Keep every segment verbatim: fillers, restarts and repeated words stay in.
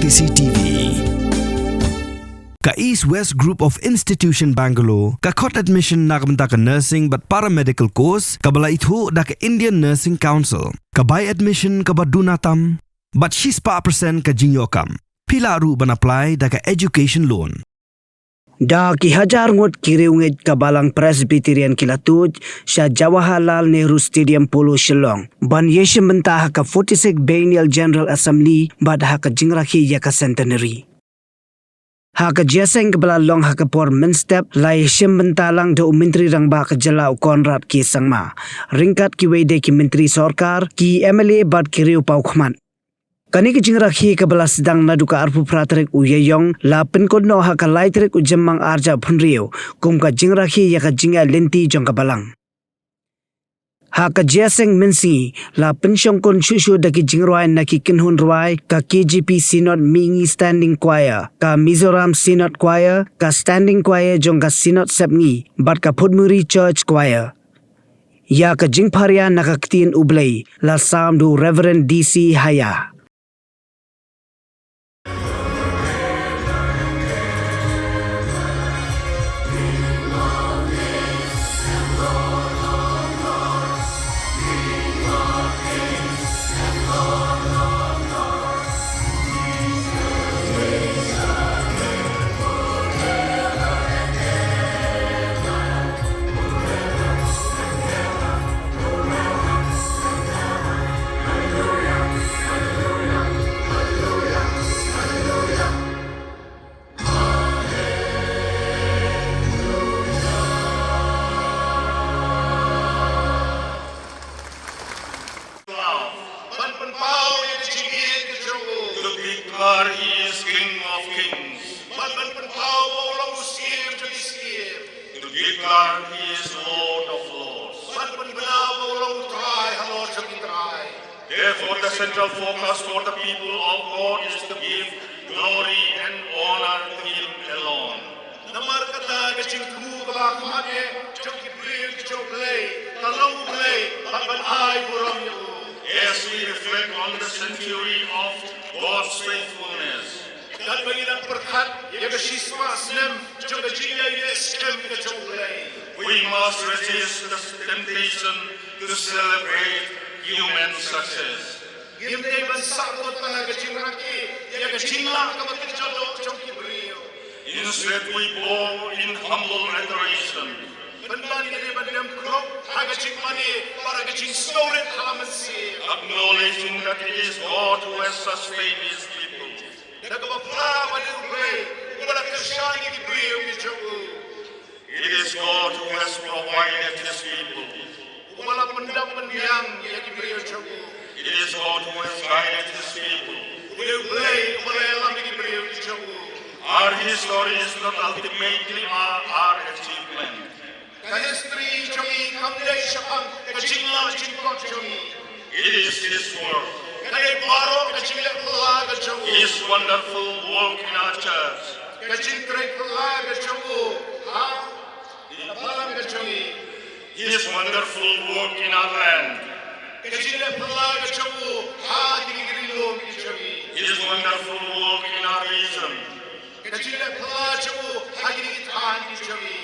C C T V. Ka East West Group of Institution Bangalore ka khot admission na ka bynta ka nursing bad paramedical course kaba la ithuh da ka Indian Nursing Council. Ka bai admission kaba duna tam bad shispah percent ka jingïoh kam. Phi lah ruh ban apply da ka education loan. Da ki hajar ngut ki riewngeit ka Balang Presbyterian ki la tuid sha Jawaharlal Nehru Stadium, Polo, Shillong ban ïashim bynta ha ka forty-six Biennial General Assembly bad ha ka jingrakhe ïa ka Centenary. Ha ka jingïaseng kaba la long ha ka por mynstep, la ïashim bynta lang da u Myntri Rangbah ka jylla u Conrad K Sangma, ryngkat kiwei de ki myntri sorkar, ki M L A bad ki riew paw khmat. Kane ka jingrakhe kaba la sdang naduh ka arphew phra tarik u Ïaïong la pynkut noh ha ka lai tarik u Jymmang arhajar arphew hynriew kum ka jingrakhe ïa ka jingïaid lynti jong ka Balang. Ha ka jingïaseng mynsngi la pynshongkun shuh shuh da ki jingrwai na ki kynhun rwai ka K J P Synod Mihngi Standing Choir, ka Mizoram Synod Choir, ka Standing Choir jong ka Synod Sepngi bad ka Phutmuri Church Choir. Ïa ka jingpharia na ka Ktien U Blei la sam da u Reverend D C Haya. Ban pynpaw ïa ka jingïeit ka jong u. To declare he is King of Kings. Ban, ban pynpaw ba u long u Syiem jong ki syiem. To declare he is Lord of Lords. Ban pynbna ba u long u Trai halor jong ki trai. Therefore, the central focus for the people of God is to give glory and honor to him alone. Namar kata ka jingthmu kaba khmat eh jong ki briew ki jong U Blei ka long U Blei bad ban ai burom ïa u. As we reflect on the century of God's faithfulness, katba ngi dang pyrkhat ïa ka shispah snem jong ka jingïaineh skhem ka jong U Blei, we must resist the temptation to celebrate human success. Ngim dei ban sahkut tang ha ka jingrakhe ïa ka jinglah kaba kynja doh jong ki briew. Instead, we bow in humble adoration. Pynban ngi dei ban dem khrup ha ka jingmane bad ha ka jingsngewrit ha mynsiem. Acknowledging that it is God who has sustained his people. Da kaba phla ba dei U Blei uba la kyrshan ïa ki briew ki jong u. It is God who has provided his people. Uba la pyndap pynbiang ïa ki briew jong u. It is God who has guided his people. U dei U Blei uba la ïalam ïa ki briew ki jong u. Our history is not ultimately our, our achievement. Ka history jong ngi kam dei shaphang ka jinglah jingkot jong ngi. It is his work. Ka dei baroh ka jingleh phylla ka jong u. His wonderful work in our church. Ka jingtrei phylla ka jong u ha ka balang ka jong ngi. His wonderful work in our land. Ka jingleh phylla ka jong u ha kine ki ri lum ki jong ngi. His wonderful work in our region. Ka jingleh phylla jong u ha kine ki thaiñ ki jong ngi.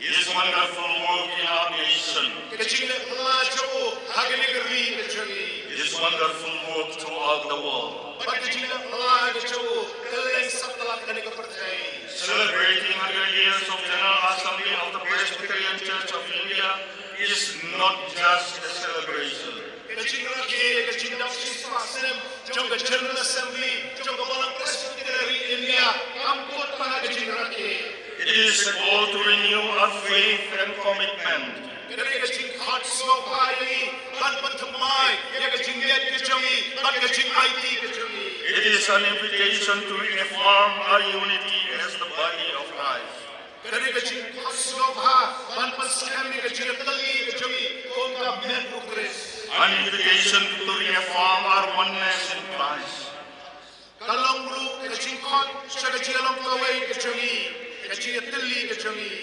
His wonderful work in our nation. Ka jingleh phylla jong u ha kane ka ri ka jong ngi. His wonderful work throughout the world. Bad ka jingleh phylla ka jong u kylleng satlak kane ka pyrthei. Celebrating hundred years of General Assembly of the Presbyterian Church of India is not just a celebration. Ka jingrakhe, ka jingdap shispah snem jong ka General Assembly jong ka Balang Presbytery India kam kut tang ha ka jingrakhe. It is a call to renew our faith and commitment. Ka dei ka jingkhot sngewbha ïa ngi ban pynthymmai ïa ka jingngeit ka jong ngi bad ka jingaiti ka jong ngi. It is an invitation to reaffirm our unity as the body of Christ. Ka dei ka jingkhot sngewbha ban pynskhem ïa ka jingïatylli ka jong ngi kum ka met u Khrist. An invitation to reaffirm our oneness in Christ. Ka long ruh ka jingkhot sha ka jingïalong kawei ka jong ngi, ka jingïatylli ka jong ngi.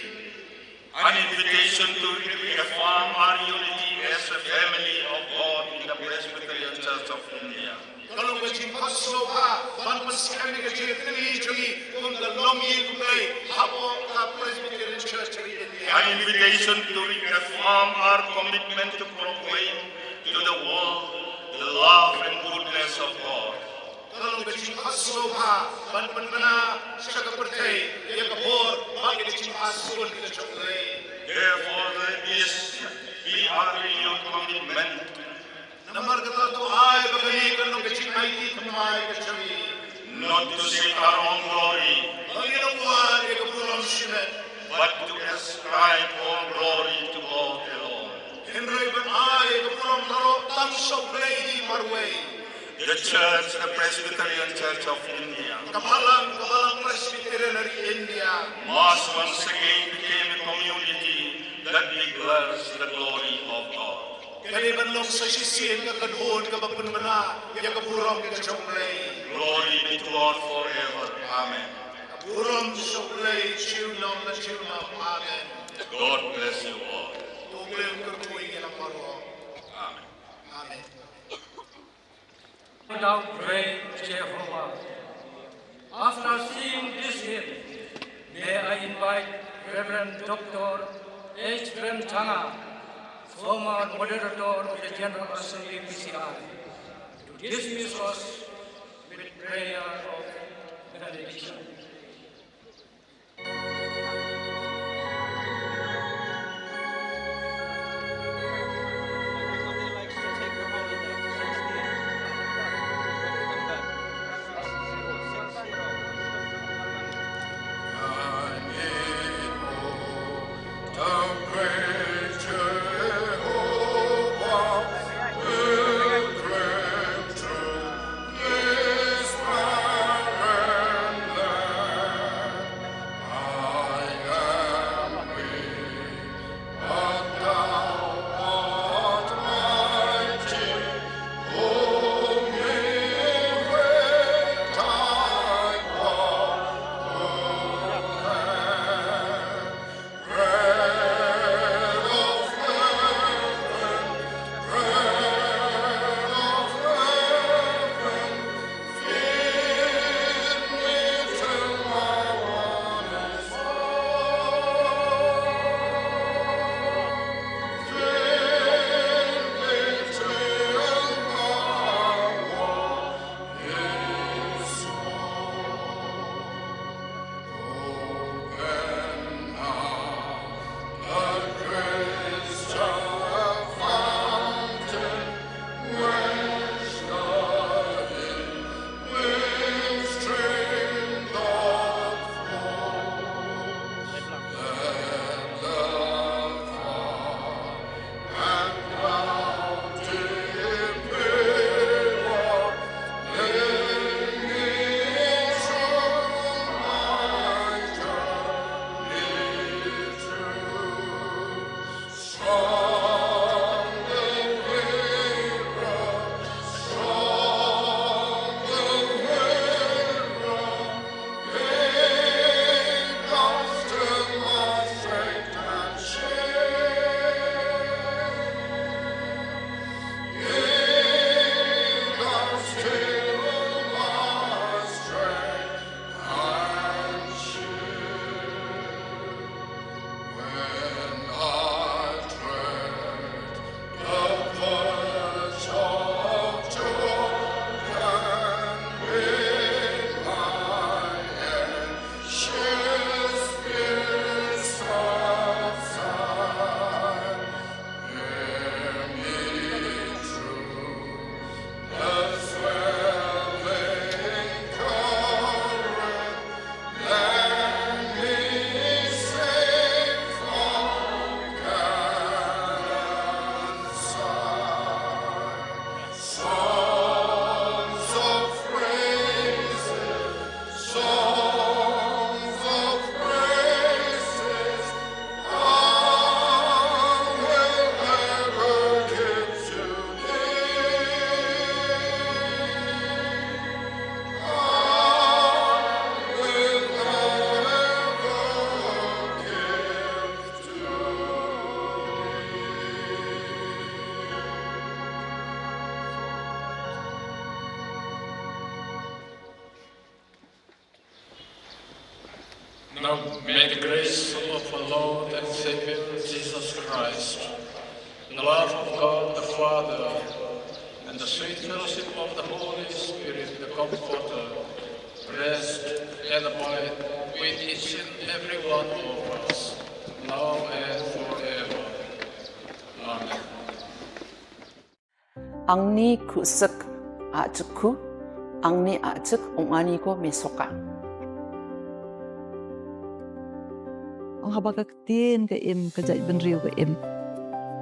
An invitation to reaffirm our unity as a family of God in the Presbyterian Church of India. Ka long ka jingkhot sngewbha ban pynskhem ïa ka jingïatylli jong ngi kum ka longïing Blei hapoh ka Presbyterian Church of India. An invitation to reaffirm our commitment to proclaim to the world the love and goodness of God. Ka long ka jingkhot sngewbha ban pynbna sha ka pyrthei ïa ka bor bad ka jingpaskup ka jong U Blei. Therefore, let this be our renewed commitment. Namar kata to ai ba kane kan long ka jingaiti thymmai ka jong ngi. Not to seek our own glory, ba ngin ym wad ïa ka burom shimet, but to ascribe all glory to God alone. Hynrei ban ai ïa ka burom baroh tang sha U Blei hi marwei. The Church, the Presbyterian Church of India, ka Balang, ka Balang Presbyterian India, must once again become a community that declares the glory of God. Ka dei ban long sa shisien ka kynhun kaba pynbna ïa ka burom ka jong U Blei. Glory be to God forever. Amen. Ka burom sha U Blei junom la junom. Amen. God bless you all. To U Blei un kyrkhu ïa ngi lang baroh. Amen. Amen. Thou great Jehovah. After singing this hymn, may I invite Reverend Doctor H. Prem Thanga, former moderator of the General Assembly P C I, to dismiss us with prayer of benediction. May the grace of our Lord and Savior Jesus Christ, the love of God the Father, and the sweet fellowship of the Holy Spirit, the Comforter, rest and abide with each and every one of us, now and forever. Amen. Angni khuh suk ah jukku, angni ah juk ong ani ko mesoka. Ong haba ka ktien ka im, ka jaitbynriew ka im.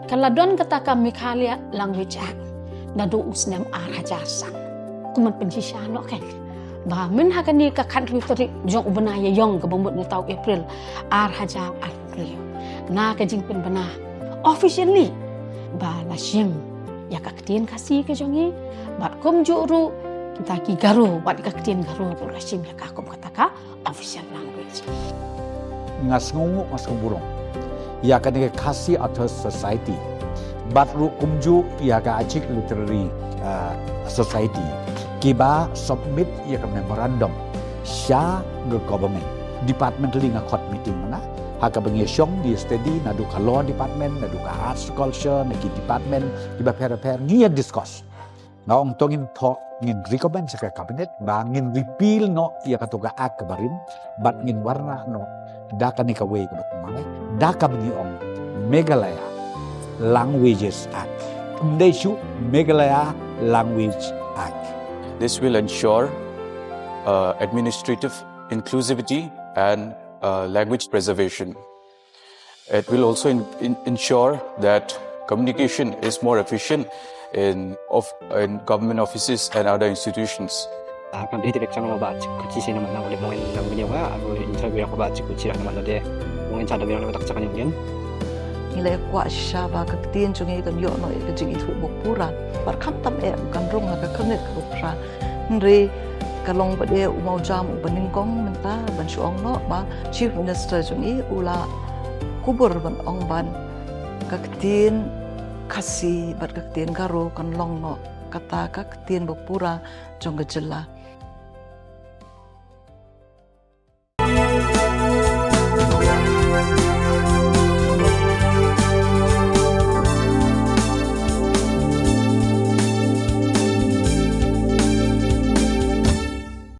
Ka la don kata ka Meghalaya Language Act naduh u snem ar hajar san. Kumno pynshisha noh ka. Ba mynha kane ka khathynriew tarik jong u bnai Ïaïong kaba mut mynta u April ar hajar arphew. Na ka jingpynbna officially ba la shim ïa ka ktien Khasi ka jong ngi, bad kumjuh ruh kita ki Garo, bad ka ktien Garo ruh la shim ïa ka kum kata ka official language. Nga sngewnguh, nga sngewburom ïa kane ka Khasi Authors Society, bad ruh kumjuh ïa ka Achik Literary, uh, Society, kiba submit ïa ka memorandum sha ka government. Departmentally nga khot meeting mynta, ha kaba ngi shong ngi study naduh ka law department, naduh ka arts culture, na ki department kiba pher pher ngi ïa discuss. Nga ong to ngin thoh, ngin recommend sha ka cabinet ba ngin repeal noh ïa kato ka act kaba rim, bad ngin wanrah noh da kane kawei kaba thymmai, da kaba ngi ong Meghalaya Languages Act. Ym dei shuh, Meghalaya Language Act. This will ensure, uh, administrative inclusivity and, uh, language preservation. It will also in-, in-, ensure that communication is more efficient in of-, in government offices and other institutions. Ah, kan dei direct channel ba chik kuchi sino mana oleh moin nang bini wa, aku interview aku ba chik kuchi rak nama de. Moin chada bini tak chakan yang. Ngi la kwah shisha ba ka ktien jong ngi kan ïoh noh ïa ka jingithuh ba pura. Bad khamtam eh kan rung ha ka khyrnit kaba phra. Hynrei ka long ba dei u mawjam uba nyngkong mynta ban shu ong noh ba Chief Minister jong ngi u la kubur ban ong ba ka ktien Khasi bad ka ktien Garo kan long noh kata ka ktien ba pura jong ka jylla.